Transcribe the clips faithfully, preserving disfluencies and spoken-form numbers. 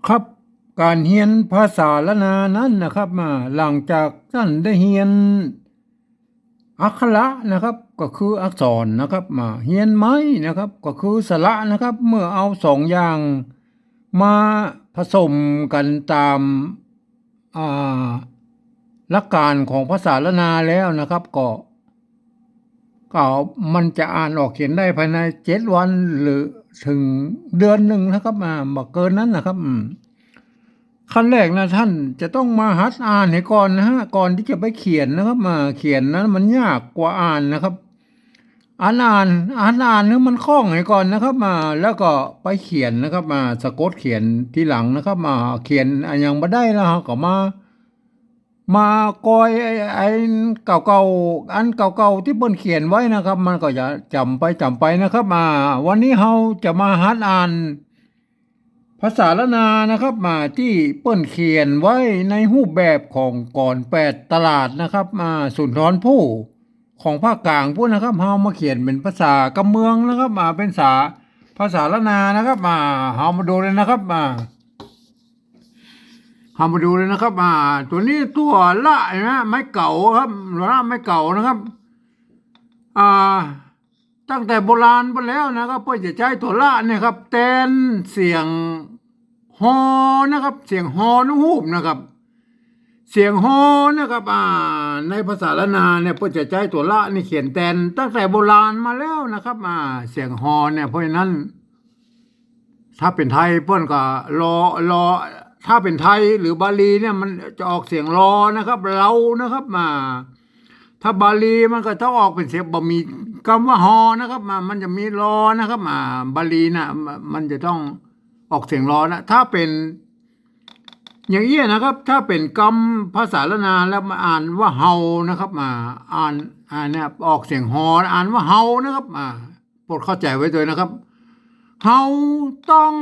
ครับ ก๋านเฮียนภาษาล้านนานั้นนะครับ มา หลังจากต้านได้เฮียนอักขระนะครับ ก็คืออักษรนะครับ มา เฮียนไม้นะครับ ก็คือสระนะครับ เมื่อเอาสองอย่างมาผสมกั๋นต๋าม อ่า หลักก๋านของภาษาล้านนาแล้วนะครับ ก็ ก็มันจะอ่านออกเขียนได้ภายในเจ็ดวันหรือเถิงเดือนนึ่งนะครับ อ่า บ่เกินนั้นนะครับ อืม ขั้นแรกนะ ต้านจะต้องมาหัดอ่านให้ก่อนนะฮะ ก่อนตี้จะไปเขียนนะครับ มา เขียนนั้นมันยากกว่าอ่านนะครับ อ่านอ่าน อ่านอ่านให้มันคล่องให้ก่อนนะครับ มา แล้วก็ไปเขียนนะครับ มา สะกดเขียนทีหลังนะครับ มา เขียนอะหยังบ่ได้แล้ว เฮาก็มา มากอยไอ้ ไอ้เก่าๆ อันเก่าๆ ตี้เปิ้นเขียนไว้นะครับ มันก็จะจ๋ำไปจ๋ำไปนะครับ มา วันนี้เฮาจะมาหัดอ่านภาษาล้านนานะครับ มา ตี้เปิ้นเขียนไว้ในรูปแบบของกลอนแปดตลาดนะครับ มา สุนทรภู่ ของภาคกลางปู๊นนะครับ เฮามาเขียนเป๋นภาษากำเมืองนะครับ มา เป๋นภาษา ภาษาล้านนานะครับ มา เฮามาดูเลยนะครับ มา เฮามาดูเลยนะครับ มา ตั๋วนี้ตั๋วละเห็นไหม ไม้เก๋าครับ ตั๋วละไม้เก๋านะครับ อ่า ตั้งแต่โบราณมาแล้วนะครับ เปิ้นจะใจ๊ตั๋วละเนี่ยครับ แตนเสียง ฮอ นะครับ เสียงฮอนุรูปนะครับ เสียงฮอ นะครับ อ่า ในภาษาล้านนาเนี่ย เปิ้นจะใจ๊ตั๋วละนี่เขียนแตนตั้งแต่โบราณมาแล้วนะครับ อ่า เสียงฮอเนี่ย เพราะฉะนั้น ถ้าเป๋นไทยเปิ้นก็ลอ ลอ ถ้าเป๋นไทยหรือบาลีเนี่ย มันจะออกเสียงลอนะครับ เลานะครับ อ่า ถ้าบาลีมันก็ต้องออกเป๋นเสียง บ่มีกำว่าฮอนะครับ อ่า มันจะมีลอนะครับ อ่า บาลีน่ะ มันจะต้องออกเสียงลอนะ ถ้าเป๋นอย่างอี้นะครับ ถ้าเป๋นกำภาษาล้านนาแล้วมาอ่านว่าเฮานะครับ อ่า อ่าน อ่านเนี่ยออกเสียงฮอ อ่านว่าเฮานะครับ อ่า โปรดเข้าใจ๋ไว้ตวยนะครับ เฮาต้อง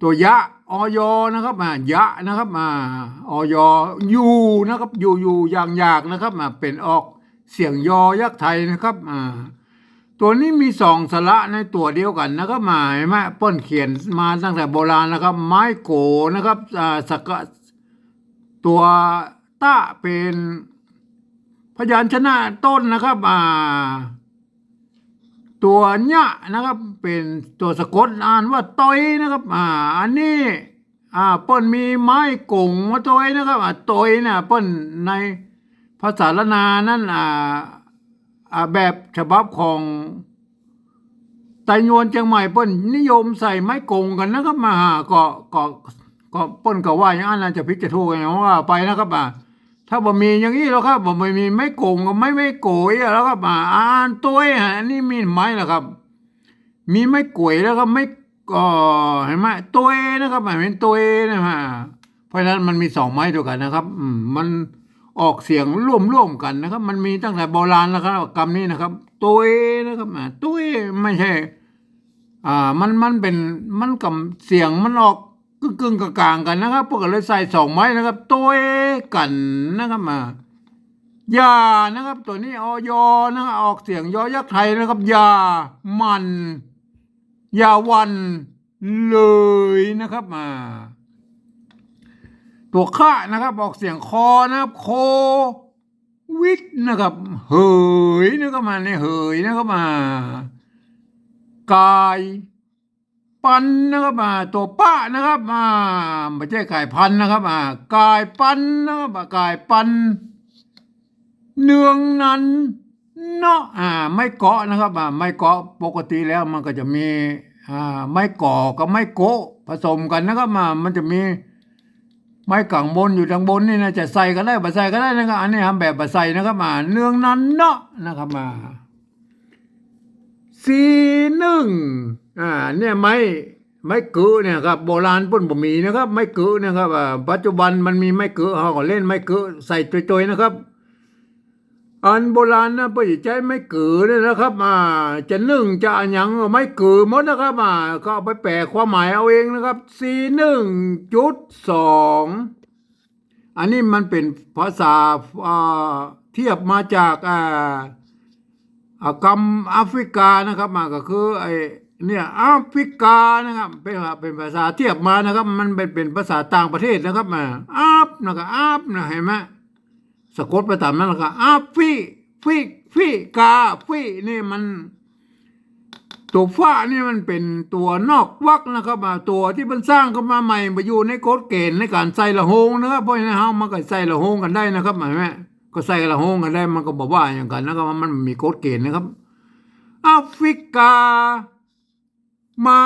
ตั๋วยะ อย นะครับ อ่า ยะ นะครับ อ่า อย อยู่ นะครับ อยู่ อยู่ อย่าง อยาก นะครับ อ่า เป๋นออกเสียงยอยักษ์ไทยนะครับ อ่า ตั๋วนี้มีสองสระในตั๋วเดียวกั๋นนะครับ อ่า เห็นไหม เปิ้นเขียนมาตั้งแต่โบราณนะครับ ไม้โก๋นะครับ อ่า สะกะ ตั๋วตะเป๋นพยัญชนะต้นนะครับ อ่า ตั๋วเนี้ยนะครับ เป๋นตั๋วสะกด อ่านว่าตอยนะครับ อ่า อันนี้ อ่า เปิ้นมีไม้ก๋งมาตอยนะครับ อ่า ตอยเนี่ย เปิ้นในภาษาล้านนานั้น อ่า อ่า แบบฉบับของไตยวนเจียงใหม่ เปิ้นนิยมใส่ไม้ก๋งกั๋นนะครับ มา ก็ ก็ ก็เปิ้นก็ว่าอย่างนั้นนะ จะผิดจะถูกอย่างว่าไปนะครับ อ่า ถ้าบ่มีอย่างอี้แล้วครับ บ่ บ่มีไม้ก๋งกับไม้ ไม้โก๋ยแล้วครับ อ่า อ่านตวย อันนี้มีไม้แล้วครับ มีไม้ก๋วยแล้วก็ไม้ ก็ เห็นไหม ตวยนะครับ เป๋นตวยนะฮะ เพราะฉะนั้นมันมีสองไม้ตวยกั๋นนะครับ อืม มันออกเสียงร่วมๆกั๋นนะครับ มันมีตั้งแต่โบราณแล้วครับ กำนี้นะครับ ตวยนะครับ อ่า ตวย ไม่ใช่ อ่า มัน มันเป๋น มันกำ เสียงมันออกกึ่งๆ ก๋างๆ กั๋นนะครับ เปิ้นก็เลยใส่สองไม้นะครับ ตวยกั๋นนะครับ อ่า อย่านะครับ ตั๋วนี้ อย นะครับ ออกเสียงยอยักษ์ไทยนะครับ อย่าหมั่น อย่าหวั่นเลยนะครับ อ่า ตั๋วคะนะครับ ออกเสียงคอนะครับ โควิดนะครับ เหยนะครับ อ่า เนี่ย เหยนะครับ อ่า ก๋ายปันนะครับ อ่า ตั๋วปะนะครับ อ่า บ่ใจ้ก๋ายพันนะครับ อ่า ก๋ายปันนะครับ อ่า ก๋ายปัน เนืองนั้นเนาะ อ่า ไม้เกาะนะครับ อ่า ไม้เกาะปกติแล้วมันก็จะมี อ่า ไม้ก่อกับไม้โกะผสมกั๋นนะครับ อ่า มันจะมีไม้ก๋างบนอยู่ตางบนนี่นะ จะใส่ก็ได้ บ่ใส่ก็ได้นะครับ อันนี้ทำแบบบ่ใส่นะครับ อ่า เนืองนั้นเนาะนะครับ อ่า สี่หนึ่ง อ่า เนี่ยไม้ ไม้กึ๊เนี่ยครับ โบราณเปิ้นบ่มีนะครับ ไม้กึ๊เนี่ยครับ อ่า ปัจจุบันมันมีไม้กึ๊ เฮาก็เล่นไม้กึ๊ใส่ตวยๆนะครับ อันโบราณนะเปิ้นจะใจ๊ไม้กึ๊เนี่ยนะครับ อ่า จะนึ่งจะอะหยัง ไม้กึ๊หมดนะครับ อ่า ก็เอาไปแปลความหมายเอาเองนะครับ สี่หนึ่งจุดสอง อันนี้มันเป๋นภาษา อ่า เทียบมาจาก อ่า อ่า กำแอฟริกานะครับ อ่า ก็คือไอ้ เนี่ย แอฟริกานะครับ เป๋นว่า เป๋นภาษาเตียบมานะครับ มันเป๋น เป๋นภาษาต่างประเทศนะครับ อ่า แอฟ นะก็ แอฟ นะ หันก่อ สะกดไปต๋ามนั้นแล้วก็ แอฟริ ฟริ ฟริกา ฟริ นี่มัน ตั๋ว ฟะ นี่มันเป๋นตั๋วนอกวรรคนะครับ อ่า ตั๋วตี้มันสร้างขึ้นมาใหม่ บ่อยู่ในกฎเกณฑ์ในก๋านใส่ละโฮงนะครับ เพราะฉะนั้นเฮามันก็ใส่ละโฮงกั๋นได้นะครับ หันก่อ ก็ใส่ละโฮงกั๋นได้ มันก็บ่ว่าหยังกั๋นนะครับ มันมีกฎเกณฑ์นะครับ แอฟริกา มา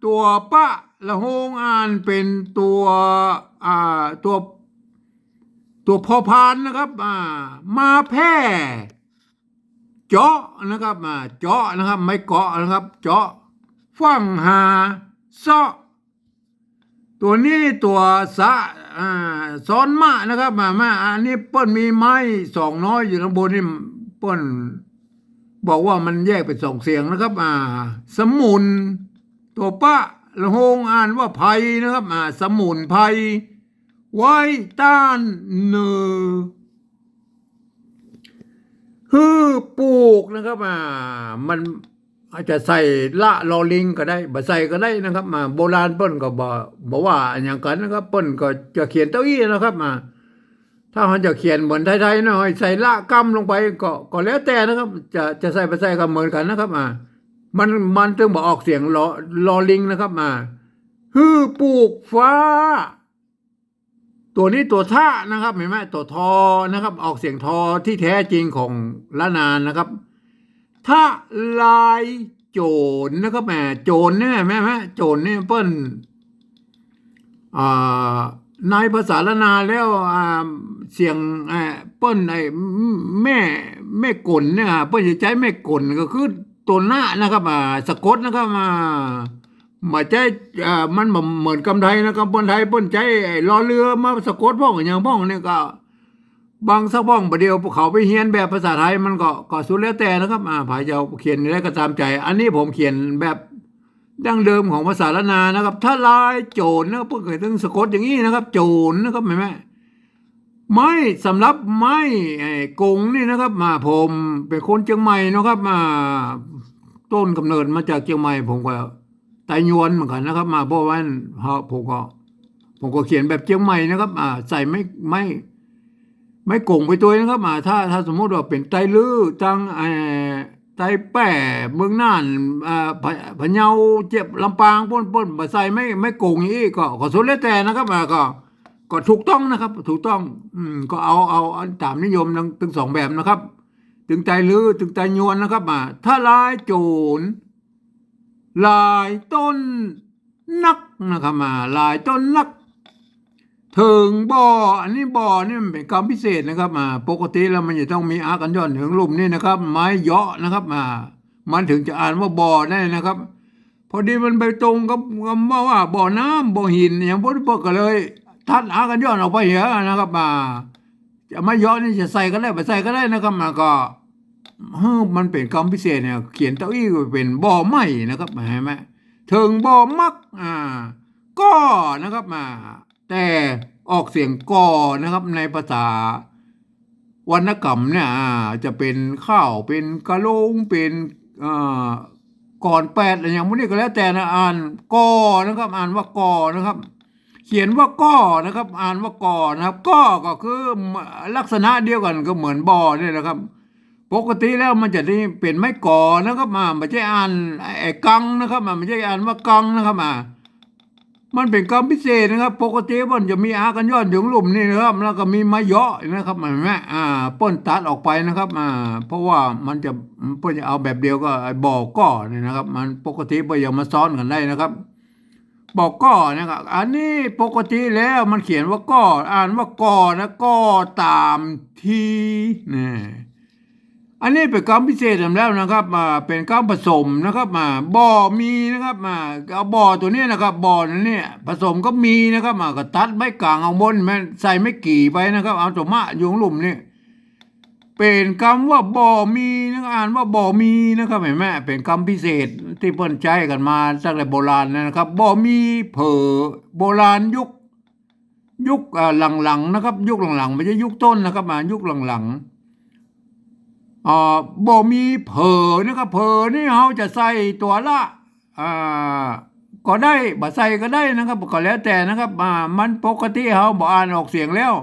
ตั๋วปะ ละโฮงอ่านเป๋นตั๋ว อ่า ตั๋ว ตั๋วพอพานนะครับ อ่า มาแพร่ เจาะนะครับ อ่า เจาะนะครับ ไม้เกาะนะครับ เจาะ ฟั่งหา เซาะ ตั๋วนี้ตั๋วสะ อ่า ซ้อนมะนะครับ อ่า มะ อันนี้เปิ้นมีไม้สองน้อยอยู่ข้างบนนี่ เปิ้นบอกว่ามันแยกเป๋นสองเสียงนะครับ อ่า สมุน ตั๋วปะ ละโฮงอ่านว่าไพรนะครับ อ่า สมุนไพร ไว้ต้านเนอ หื้อปลูกนะครับ อ่า มันอาจจะใส่ละลอลิงก็ได้ บ่ใส่ก็ได้นะครับ อ่า โบราณเปิ้นก็บ่ บ่ว่าอะหยังกั๋นนะครับ เปิ้นก็จะเขียนเต้าอี้นะครับ อ่า ถ้าเฮาจะเขียนเหมือนไทยๆ เนาะ ใส่ละก้ำลงไปก็ ก็แล้วแต่นะครับ จะ จะใส่บ่ใส่ก็เหมือนกั๋นนะครับ อ่า มัน มันจึงบ่ออกเสียงลอ ลอลิงนะครับ อ่า หื้อปลูกฟ้า ตั๋วนี้ตั๋วทะนะครับ หันก่อ ตั๋วทอนะครับ ออกเสียงทอที่แท้จริงของล้านนานะครับ ทะลายโจ๋รนะครับ แหม โจ๋รเนี่ย หันก่อ โจ๋รเนี่ยเปิ้น อ่า ในภาษาล้านนาแล้ว อ่า เสียง อ่า เปิ้น ไอ้ แม่ แม่ก๋นเนี่ย เปิ้นจะใจ๊แม่ก๋นก็คือตั๋วนะนะครับ อ่า สะกดนะครับ อ่า บ่ใจ๊ อ่า มันบ่เหมือนกำไทยนะครับ กำไทยเปิ้นใจ๊ไอ้รอเรือมาสะกดพ่องอะหยังพ่องเนี่ยก็ บางสักพ่องบ่าเดี่ยวเขาไปเฮียนแบบภาษาไทยมันก็ ก็สุดแล้วแต่นะครับ อ่า ใผจะเขียนได้ก็ต๋ามใจ๋ อันนี้ผมเขียนแบบดั้งเดิมของภาษาล้านนานะครับ ทะลายโจ๋รนะครับ เปิ้นก็ต้องสะกดอย่างนี้นะครับ โจ๋รนะครับ หันก่อ ไม้ สำหรับไม้ ไอ้กงนี่นะครับ มา ผมเป๋นคนเจียงใหม่เนาะครับ มา ต้นกำเนิดมาจากเจียงใหม่ ผมก็ไตยวนเหมือนกั๋นนะครับ มา เพราะว่าเฮา ผมก็ ผมก็เขียนแบบเจียงใหม่นะครับ อ่า ใส่ไม้ ไม้ ไม้กงไปตวยนะครับ อ่า ถ้า ถ้าสมมุติว่าเป๋นไตลื้อ ตัง เอ่อ ไตแป้ เมืองน่าน อ่า พะ พะเยา เจียบ ลำปาง เปิ้น เปิ้นบ่ใส่ไม้ ไม้กงอย่างอี้ก็ ก็สุดแล้วแต่นะครับ อ่า ก็ ก็ถูกต้องนะครับ ถูกต้อง อืม ก็เอา เอา เอาต๋ามนิยมตึง ตึงสองแบบนะครับ ตึงไตลื้อ ตึงไตยวนนะครับ อ่า ทะลายโจ๋ร หลายต้นนักนะครับ อ่า หลายต้นนัก เถิงบ่อ อันนี้บ่อนี่มันเป๋นกำพิเศษนะครับ อ่า ปกติแล้วมันจะต้องมีอากัญญอนเถิงลุ่มนี่นะครับ ไม้เยาะนะครับ อ่า มันถึงจะอ่านว่าบ่อได้นะครับ พอดีมันไปตรงกับคำว่า ว่าบ่อน้ำ บ่อหิน อย่างพวกนี้ เปิ้นก็เลยตัดอากัญญอนออกไปเหียนะครับ อ่า จะไม้เยาะนี่จะใส่ก็ได้ บ่ใส่ก็ได้นะครับ มันก็ เออ มันเป๋นกำพิเศษเนี่ย เขียนเต้าอี้เป๋นบ่อไม้นะครับ หันก่อ เถิงบ่อมัก อ่า ก่อนะครับ อ่า แต่ออกเสียงก่อนะครับ ในภาษาวรรณกรรมเนี่ย อ่า จะเป๋นข้าว เป๋นกะโลง เป๋น เอ่อ ก่อนแปด อะไรอย่างพวกนี้ก็แล้วแต่นะ อ่านก่อนะครับ อ่านว่าก่อนะครับ เขียนว่าก้อนะครับ อ่านว่าก่อนะครับ ก้อก็คือลักษณะเดียวกั๋นก็เหมือนบ่อเนี่ยนะครับ ปกติแล้วมันจะได้เป๋นไม้ก่อนะครับ อ่า บ่ใจ้อ่านไอ้กังนะครับ อ่า บ่ใจ้อ่านว่ากังนะครับ อ่า มันเป๋นกำพิเศษนะครับ ปกติมันจะมีอากัญญอนเถิงลุ่มนี่นะครับ แล้วก็มีไม้เยาะนะครับ หันก่อ อ่า เปิ้นตัดออกไปนะครับ อ่า เพราะว่ามันจะ เปิ้นจะเอาแบบเดียวกับไอ้บ่อก่อเนี่ยนะครับ มันปกติเปิ้นยังมาซ้อนกั๋นได้นะครับ บ่อก่อนะครับ อันนี้ปกติแล้วมันเขียนว่าก่อ อ่านว่าก่อนะ ก่อต๋ามที นี่ อันนี้เป๋นกำพิเศษแล้วนะครับ อ่า เป๋นกำผสมนะครับ อ่า บ่อมีนะครับ อ่า เอาบ่อตั๋วนี้นะครับ บ่อนั้นเนี่ย ผสมกับมีนะครับ อ่า ก็ตัดไม้ก๋างออกบน แม่นใส่ไม้กี่ไปนะครับ เอาตั๋วมะอยู่ลุ่มนี่ เป๋นกำว่าบ่อมีนะ อ่านว่าบ่อมีนะครับ หันก่อ เป๋นกำพิเศษตี้เปิ้นใจ๊กั๋นมาตั้งแต่โบราณแล้วนะครับ บ่อมีเผอ โบราณยุค ยุค เอ่อ หลังๆ นะครับ ยุคหลังๆ บ่ใจ้ยุคต้นนะครับ อ่า ยุคหลังๆ อ่า บ่อมีเผอนะครับ เผอนี่เฮาจะใส่ตั๋วละ อ่า ก็ได้ บ่ใส่ก็ได้นะครับ ก็แล้วแต่นะครับ อ่า มันปกติเฮาบ่อ่านออกเสียงแล้ว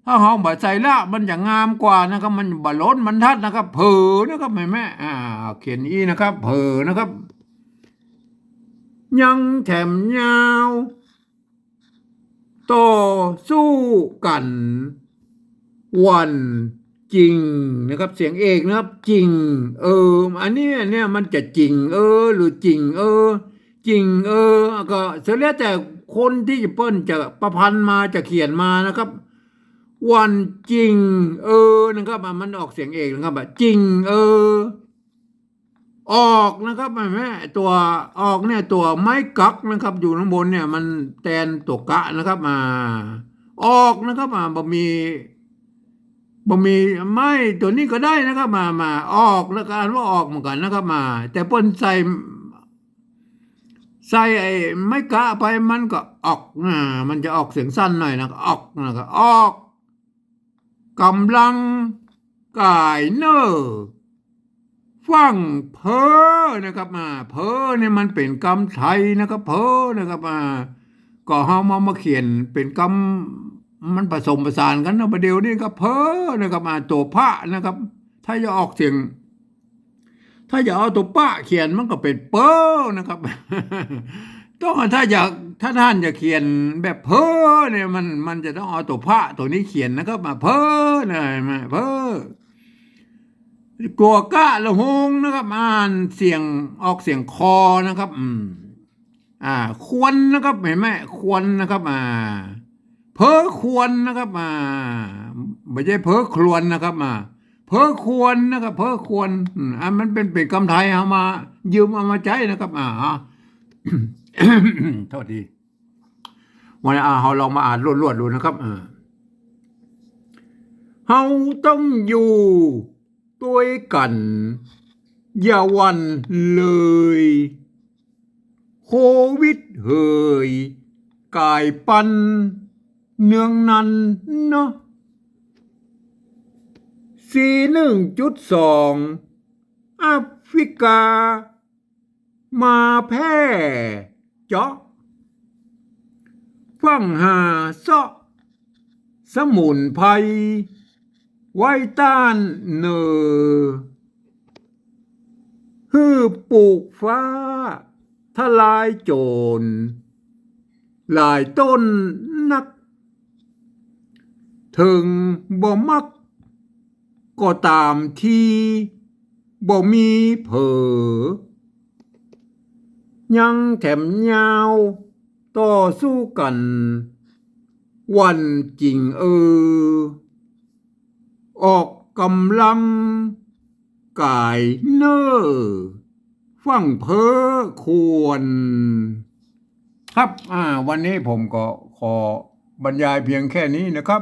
ถ้าเฮาบ่ใส่ละ มันจะงามกว่านะครับ มันบ่ล้นบรรทัดนะครับ เผลอนะครับ หันก่อ อ่า เขียนอี้นะครับ เผลอนะครับ ยังแถมยาว ต่อสู้กั๋น หวั่น จิ่ง นะครับ เสียงเอกนะครับ จิ่ง เออ อันนี้เนี่ยมันจะจิ่ง เออ หรือจิ่ง เออ จิ่ง เออ ก็สุดแล้วแต่คนตี้จะเปิ้นจะประพันธ์มา จะเขียนมานะครับ หวั่นจิ่ง เออ นะครับ อ่ะ มันออกเสียงเอกนะครับ อ่ะ จิ่ง เออ ออกนะครับ หันก่อ ตัวออกเนี่ย ตั๋วไม้กั๊กนะครับ อยู่ข้างบนเนี่ย มันแตนตั๋วกะนะครับ อ่า ออกนะครับ อ่า บ่มี บ่มีไม้ตั๋วนี้ก็ได้นะครับ มา มา ออก แล้วก็อ่านว่าออกเหมือนกั๋นนะครับ มา แต่เปิ้นใส่ ใส่ไอ้ไม้กะไป มันก็ออก อ่า มันจะออกเสียงสั้นหน่อยนะ ออก นะ ก็ออก ก่ำลังก๋ายเน่อ ฟั่งเพ้อนะครับ อ่า เพ้อเนี่ยมันเป๋นกำไทยนะครับ เพ้อนะครับ อ่า ก็เฮามา มาเขียนเป๋นกำ มันผสมผสานกั๋นนะ บ่าเดี่ยวนี้ก็เพ้อนะครับ อ่า ตั๋วพะนะครับ ถ้าจะออกเสียง ถ้าจะเอาตั๋วปะเขียนมันก็เป๋นเป๊อนะครับ ต้อง ถ้าอยาก ถ้าต้านจะเขียนแบบเพ้อเนี่ย มัน มันจะต้องเอาตั๋วพะตั๋วนี้เขียนนะครับ มาเพ้อนะ มาเพ้อ กั๋วกะละหงนะครับ อ่านเสียง ออกเสียงคอนะครับ อืม อ่า ควรนะครับ หันก่อ ควรนะครับ อ่า เพ้อควรนะครับ อ่า บ่ใจ้เพ้อครวญนะครับ อ่า เพ้อควรนะครับ เพ้อควร อืม อ่า มันเป๋น เป๋นกำไทย เฮามายืมเอามาใจ๊นะครับ อ่า โทษที วันนี้ อ่า เฮาลองมาอ่านรวดๆ ดูนะครับ อ่า เฮาต้องอยู่ตวยกั๋น อย่าหวั่นเลย โควิดเหย ก๋ายปันเนืองนั้นเนาะ สี่หนึ่งจุดสอง แอฟริกา มาแพร่เจาะ ฟั่งหาเซาะ สมุนไพร ไว้ต้านเน่อ หื้อปูกฟ้า ทลายโจ๋ร หลายต้นนัก เถิงบ่มัก ก็ต๋ามที บ่มีเผลอ ยังแถมยาว ต่อสู้กั๋น หวั่นจิ่งเออ ออกก๋ำลังก๋ายเน่อ ฟั่งเพ้อควร ครับ อ่า วันนี้ผมก็ขอบรรยายเพียงแค่นี้นะครับ